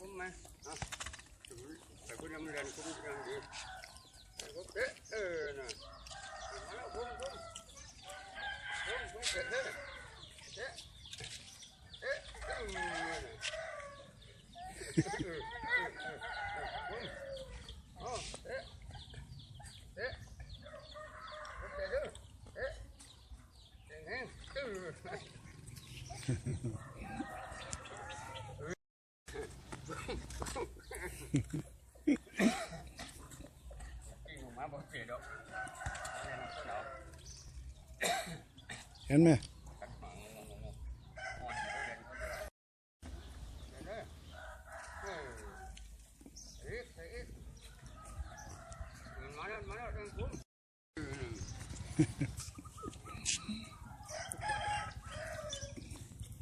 ຄຸມມາ ເອົາ ໄປພຸ້ນນຳເຮືອນ ຄຸມນຳດີ ເອະ ເອີ ນະ ມາແລ້ວ ຄຸມ ຄຸມ ຄຸມ ຄຸມ ເຕະ ເຕະ ເຕະ ເອີ ນະ ເອີ ເອີ ເອີ ເອີ ເອີ ເອີ ເຕະ ເຕະ ເຕະເດີ ເຕະ ແຮງໆ ເອີ. ເຫັນໄໝ? ມາແລ້ວ ມາແລ້ວ ເດີນຄຸມ.